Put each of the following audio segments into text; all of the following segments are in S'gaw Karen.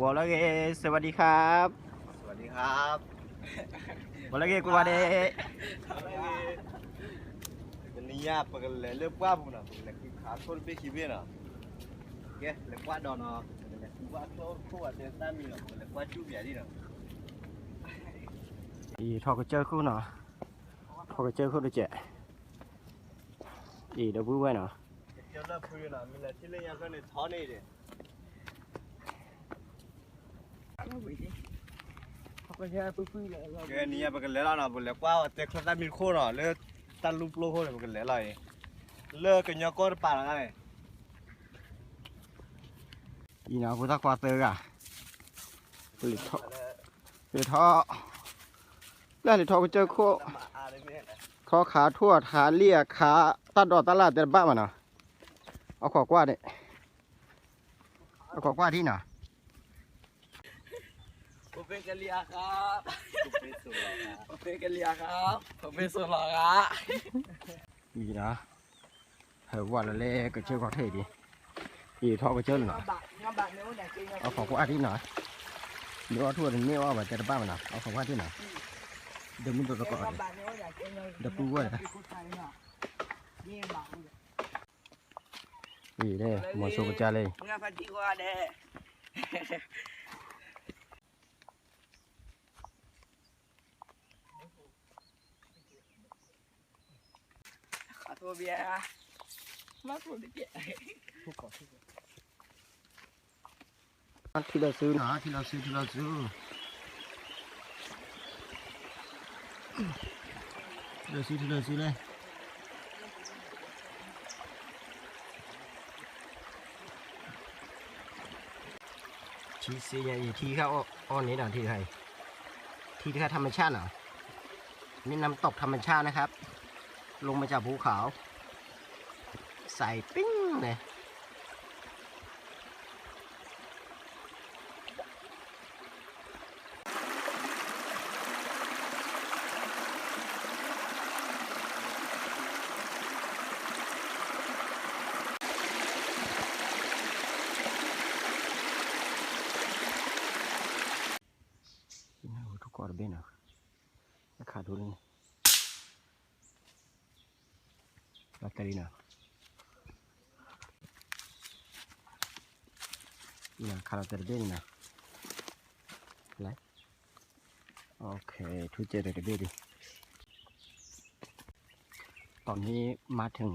บอกแล้วไง สวัสดีครับ สวัสดีครับ บอกแล้วไง กูว่าเด้ တနံၤညါ ပကလဲၤလၢပှၢ်ပူၤနီၤ ပကလဲၤဃုခးထိၣ်တဘ့ၣ်ခံဘ့ၣ်နီၤ ကဲ လဲၤကွၢ်ဒီးနီၤ ပကလဲၤဃုဘၣ်ထိၣ်တခိၣ်အတဲတၢ်မံၤနီၤ ပကလဲၤကွၢ်စူၣ်ပယၤဒ်နီၤ အံၤထီၣ်ကစၢၢ်ခိၣ်နီၤ ထီၣ်ကစၢၢ်ခိၣ်တစဲး အံၤဒီပုၢ်ဝဲၢ်နီၤ ကစၢၢ်လၢဖုနီၤ မ့ၢ်လဲၤထံၣ်လၢညါဖဲန့ၣ်ထီၣ်န့ၣ်ဒီး ကဲ နံၤညါပကလဲၤလီၤနီၤ ပလဲၤကွၢ်တဲချၢၣ်တၢ်မံၤတခိၣ်နီၤ လၢတၢ်လူၢ်ပျိခိၣ်န့ၣ် ပကလဲၤလီၤအံၤ လၢကညီကီၢ်တပၤလီၤန့ၣ် အံၤနီၤ ဖိသၣ်ခွါသၢဂၤ ပလဲၤထီၣ် ပလဲၤထီၣ် လၢလဲၤထီၣ်ကစၢၢ်ခိၣ် ထီၣ်ခးထိၣ်အခါလံၣ်အခါ တၢ်ဒိးတၢ်လၢ်တဲတဘၣ်မးနီၤ အခိးကွၢ်န့ၣ် အခိးကွၢ်ထံနီၤ ผมเป็นกะเหรี่ยงครับ ผมเป็นกะเหรี่ยงครับ ผมเป็นสุเหร่อครับ အံၤနီၤ ဟဲဝဲလၢလဲၤကစၢၢ်ခီၣ်ထံးဒံး အံၤထီၣ်ကစၢၢ်လီၤနီၤ အခိးကွၢ်ထံနီၤ မ့ၢ်အီၣ်ထိၣ်န့ၣ်မ့ၢ်အီၣ်ဘၣ်တဲတဘၣ်မးနီၤ အခိးကွၢ်ထံနီၤ ဒီးမုၢ်တကီၢ် ဒီပုၢ်ဝဲၢ် အံၤဒဲး မီၤစိကစၢ်လၢ ထံလီၤစုနီၤ ထံလီၤစု ထံလီၤစု ထံလီၤစု ထံလီၤစုလၢ ထံစ့ညါအံၤ ထံတခါအီၣ်န့ၣ်ဒီး ထံတခါအံၤ ထံတခါ ธรรมชาติ เหรอ นี่น้ำตกธรรมชาตินะครับ ลงมาจากภูเขา ใสปิ้งเลย ထူၣ်ကီၢ်တဘ့ၣ်နီၤ အခါဒိၣ်န့ၣ် လီၤတဲာ်လံနီၤ ခါလီၤတဲာ်တဘ့ၣ်န့ၣ်နီၤ လဲ โอเค ထူၣ်ကီၢ်တဘ့ၣ်ဒံး ตอนนี้มาถึง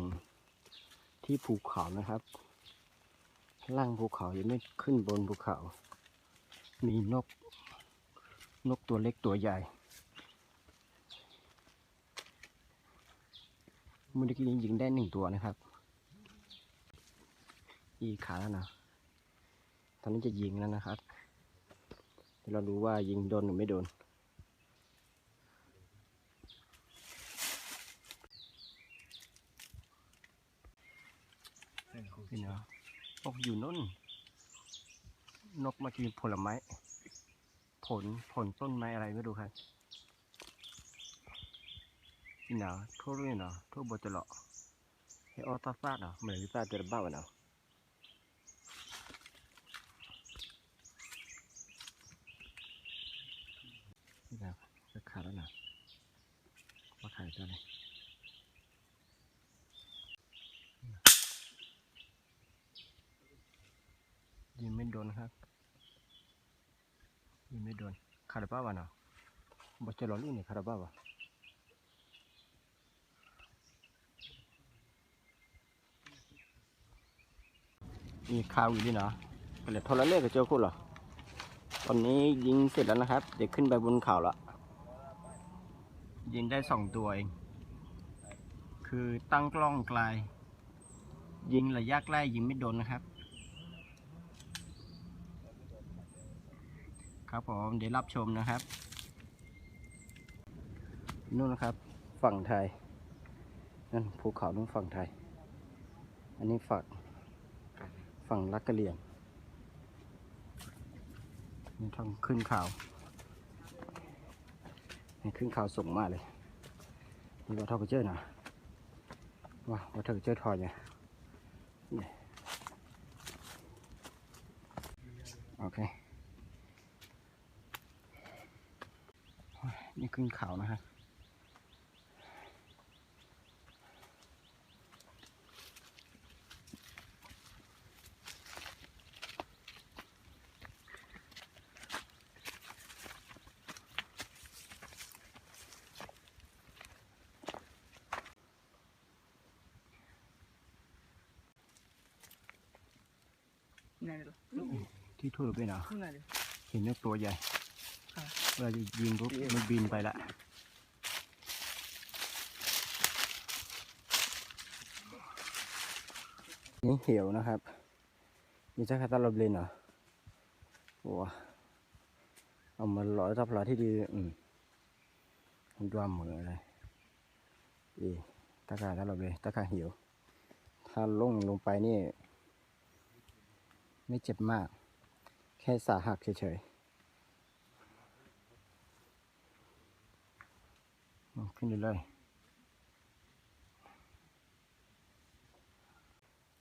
ที่ภูเขานะครับ ล่างภูเขา ยังไม่ขึ้นบนภูเขา มีนก นกตัวเล็กตัวใหญ่ เมื่อกี้นี้ยิงได้หนึ่งตัวนะครับ อีกขาแล้วนะ ตอนนี้จะยิงแล้วนะครับ เดี๋ยวเราดูว่ายิงโดนหรือไม่โดน นี่นะ นกอยู่นู่น นกมากินผลไม้ ผล ผลต้นไม้อะไรไม่รู้ครับ นี่นะ โทษด้วยนะ โทษบอจะเลาะ ဟဲအီၣ်သၣ်သၣ်နီၤ မ့ၢ်သၣ်တဲတဘၣ်ဝဲနီၤ ခါလီၤနီၤ ဘၣ်ခါလီၤန့ၣ် ยิงไม่โดนนะครับ ยิงไม่โดน ခါတဘၣ်ဘၣ်နီၤ ဘၣ်ကလီၤလံန့ၣ် ခါတဘၣ်ဘၣ် นี่คาวีนี่นะ ก็เลยทอดแล้วเนี่ยก็เจอคู่เหรอ ตอนนี้ยิงเสร็จแล้วนะครับ เดี๋ยวขึ้นไปบนเขาละ ยิงได้สองตัวเอง คือตั้งกล้องไกล ยิงระยะใกล้ยิงไม่โดนนะครับ ครับผม เดี๋ยวรับชมนะครับ นู่นนะครับ ฝั่งไทย นั่นภูเขานู่นฝั่งไทย อันนี้ฝั่ง ฝั่งรัฐกะเหรี่ยง นี่ทางขึ้นเขา นี่ขึ้นเขาสูงมากเลย นี่ว่าเท่ากับเจ้านะ ว่าว่าเท่ากับเจ้าทอยเนี่ย โอเค นี่ขึ้นเขานะฮะ ที่ทุ่นเป็นเหรอ เห็นนกตัวใหญ่ เวลาจะยิงปุ๊บมันบินไปละ นี่เหวนะครับ นี่จะขัดตลอดเลยเนาะ โอ้ เอามาหล่อทับหล่อที่ดี อืม ดวมเหมือนเลย เอ๊ะ ตะข่ายตลอดเลย ตะข่ายหิว ถ้าล่วงลงไปนี่ ไม่เจ็บมาก แค่สาหัสเฉยๆ อืม ขึ้นเรื่อยๆ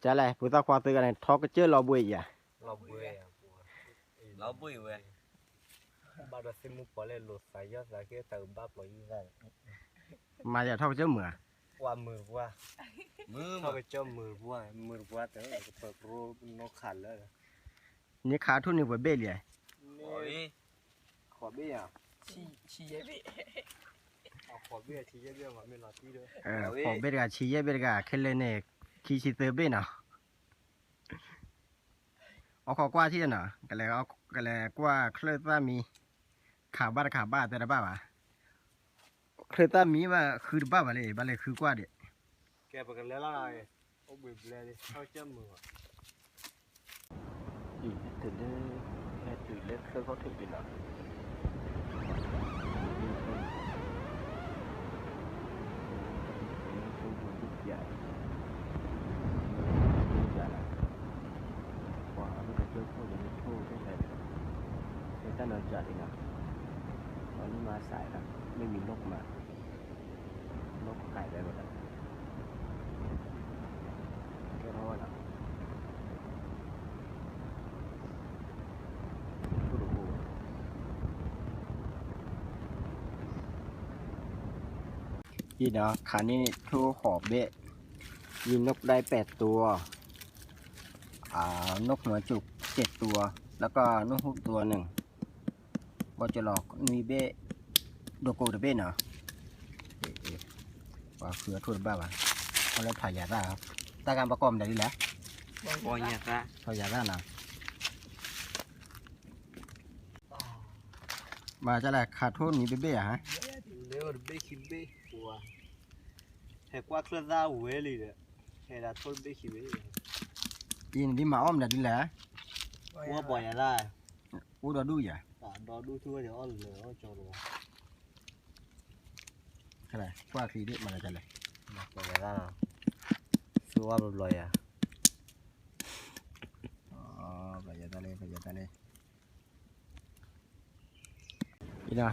ကလဲၣ် ပှၤသးခွါသုကန့ၣ် ထီကစၢၢ်လီၤဘှံးယၤ လီၤဘှံး လီၤဘှံးဝဲ ဘၣ်ဒီးသ့ၣ်မူပီၤလဲၣ် လိာ်သးယီၢ်သးက့ တၢ်ကဘၣ်ပျီၤယုၢ်သး မၤယၤထီကစၢၢ်မုာ်ဧါ ပှၤမုာ်ပှၢ် ထီကစၢၢ်မုာ်ပှၢ် မုာ်ပှၢ်တၢ် ကပၢၤကရိနီၢ်ခးလၢ န့ၣ်ခးထူၣ်န့ၣ်ပှဲၤဘ့ၣ်လံ ဃိးဘ့ၣ်ယၤ ဃိးဘ့ၣ်တဂၤ ဆံယဲၢ်ဘ့ၣ်တဂၤ ခဲလၢာ်န့ၣ် ခံဆံသၢဘ့ၣ်နီၤ အီခီကွၢ်ထံၣ်နီၤ ကလဲၤကွၢ်ချၢၣ်သၣ်မံ ခးဘၣ်တခးဘၣ်တဲတဘၣ်ဘၣ် ချၢၣ်သၣ်မံဘၣ်ဃုတဘၣ်ဘၣ်လံ ဘၣ်လဲၤဃုကွၢ်ဒံး ကဲပကလဲၤလီၤ အိၣ်ဘှံးဘျဲၣ်လံ ထီကစၢၢ်မုာ်ဘၣ် တုၤလၢ ဟဲတုၤလၢချၢၣ်ခီၣ်ထံးဒံးလီၤ ပှၤအဝဲကစၢၢ်ခိၣ်န့ၣ် ထိၣ်ဝဲဖဲလဲၣ် ဖဲတၢ်နီၤကၠးလံနီၤ ပှၤမ့ၢ်မၤစးလီၤ မ့ၢ်မံၤနီၢ်ကမး နီၢ်ကဟဲလၢဝဲဒၣ် ကဲထီၣ်ဝဲဒၣ် นี่เนาะ คันนี้ทู่หอบเบ้ มีนกได้แปดตัว อ่า นกหัวจุกเจ็ดตัว แล้วก็นกฮูกตัวหนึ่ง บอจะหลอกมีเบ้ โดโกตะเบ้เนาะ เอ๊ะ เอ๊ะ ว่าคือทู่บ้าว่ะ เอาแล้วถ่ายยาได้ครับ ตาการประกอบได้ดีแหละ ถ่ายยาได้นะ မၤကလဲၣ် ခးထိၣ်နံၤဘ့ၣ်ဘ့ၣ်ဧါ လဲၤအိၣ်တဘ့ၣ်ခံဘ့ၣ် ဟဲကွၢ်ချၢၣ်သၣ်ဝဲလံဒီး ဟဲဒၣ်ထိၣ်တဘ့ၣ်ခံဘ့ၣ် အံၤနဒ်မၤအီၣ်မနုၤဒ်လဲၣ် အိၣ်ပီၢ်ယၤသၣ် အိၣ်ဒီဒူၣ်ယၤ ဒီဒူၣ်ထူၣ်ဝဲဒီးအီၣ်လၢအီၣ်ကၠီဒီး ကွၢ်ချံဒ်မၤလၢကလဲၣ် သူဝါဘျီဘျီယၤ ဘျီယၤတၢ်လၢ ဘျီယၤတၢ်လၢ အံၤဒီးဟးက့ၤတုၤလၢဒဲလံနီၤ ဒဲအီၤလၢ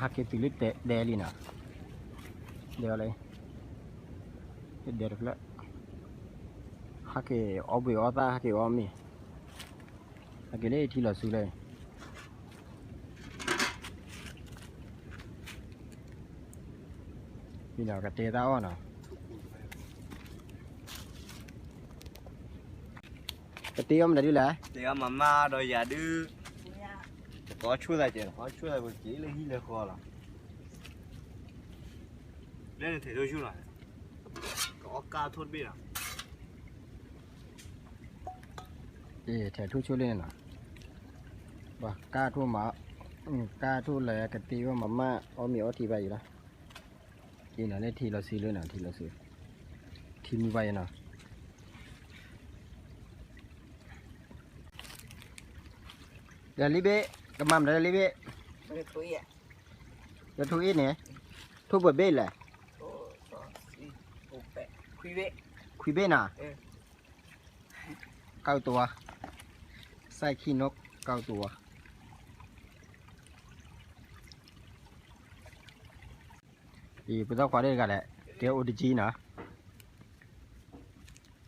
ဒဲတဖျၢၣ် ဟးက့ၤအီၣ်ဘှံးအီၣ်သၣ် ဟးက့ၤအီၣ်မ့ၤ ဟးက့ၤလၢထံလီၤဆူလၢ အံၤဒီးကတဲတၢ်အီၣ်နီၤ ကတ့အီၣ်မနုၤဒ်လဲၣ် တ့အီၣ်မၤမၢ်ဒီးယၤဒုး တကီဆိၣ်သးကဲး တကီဆိၣ်သးကဲးလၢဟံၣ်လၢဃီလီၤ လၢနထဲးထိၣ်ဆိၣ်လီၤ ကအီၣ်ကၢ်ထိၣ်တဘ့ၣ်လီၤ ထဲးထိၣ်ဆိၣ်လၢနနီၤ ဘၣ်ကၢ်ထိၣ်မး ကၢ်ထိၣ်လၢကတ့အီၣ်မၤမၢ်အီၣ်မ့ၤအီထံဘၣ်အံၤလီၤ အံၤနီၤ လၢထံလီၤဆံလၢနီၤ ထံလီၤဆံ ထံမူဘၣ်အံၤနီၤ ဒီးလံဘ့ၣ် ကမၤမနုၤလံဘ့ၣ် လၢထိၣ်အ့ၣ်န့ၣ် ထိၣ်ပှဲၤဘ့ၣ်လဲၣ် ခွံဘ့ၣ်နီၤ ကောက်ตัว ไส้ขี้นก ကောက်ตัว အံၤ ပသၣ်ခွါဒၣ်တဂၤလဲၣ် ကဲအိၣ်တကံနီၤ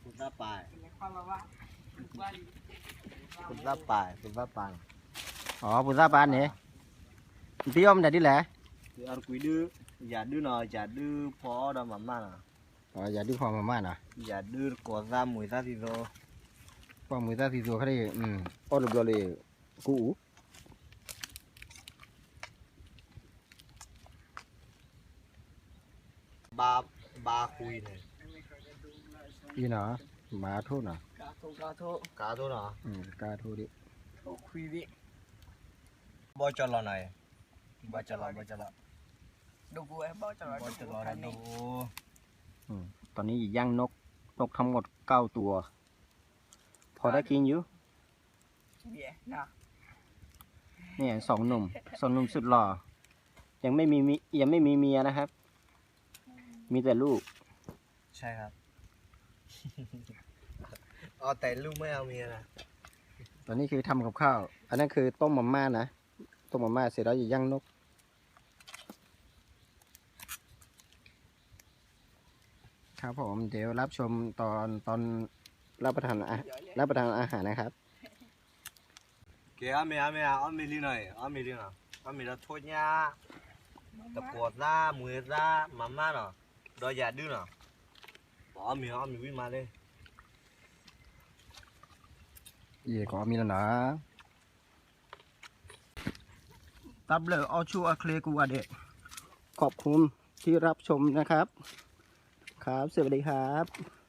ပသၣ်ပာ် ပသၣ်ပာ် ပသၣ်ပာ် အီ ပသၣ်ပာ်န့ၣ် နတ့အီၣ်မနုၤဒ်လဲၣ် အီၣ်တကွံဒု, ယၤဒုနီၤ, ယၤဒုဖီအီၣ်ဒီးမၤမၢ်နီၤ, ယၤဒုဖီမၤမၢ်နီၤ, ယၤဒုကိးသၣ်မွံသၣ်သံသိ, ဖီမွံသၣ်သံသိခါဒံး, အီၣ်တဘျီလံ, ကူအူ ဘါ, ဘါဃုန့ၣ်, အံၤနီၤ, မၤထိၣ်နီၤ, ကါထိၣ်နီၤ, ကါထိၣ်ဒံး, ဘီကၠီလီၤနီၤ, ဘီကၠီလီၤ, ဘီကၠီလီၤ, ဘီကၠီလီၤ, อืม ตอนนี้ย่างนก นกทั้งหมดเก้าตัว พอได้กินอยู่ เนี่ย สองหนุ่ม สองหนุ่มสุดหล่อ ยังไม่มี มี ยังไม่มีเมียนะครับ มีแต่ลูก ใช่ครับ เอาแต่ลูกไม่เอาเมียนะ ตอนนี้คือทำกับข้าว อันนั้นคือต้มมาม่านะ ต้มมาม่าเสร็จแล้วจะย่างนก ครับผม เดี๋ยวรับชมตอน ตอนรับประทานอา รับประทานอาหารนะครับ ကဲ အီၣ်မ့ၤ အီၣ်မ့ၤ အီၣ်မ့ၤလံနီၤ, အီၣ်မ့ၤလံနီၤ, အီၣ်မ့ၤဒီးထိၣ်ညၣ်, တကိးသၣ် မွံသၣ် မၤမၢ်နီၤ, ဒီးယၤဒုနီၤ, ပအီၣ်မ့ၤ အီၣ်မ့ၤဝံၣ်မးလံ, ယကအီၣ်မ့ၤလီၤနီၤ. ตับเลยอ้อชูอาเคลกูอาเดะ ขอบคุณที่รับชมนะครับ ครับ สวัสดีครับ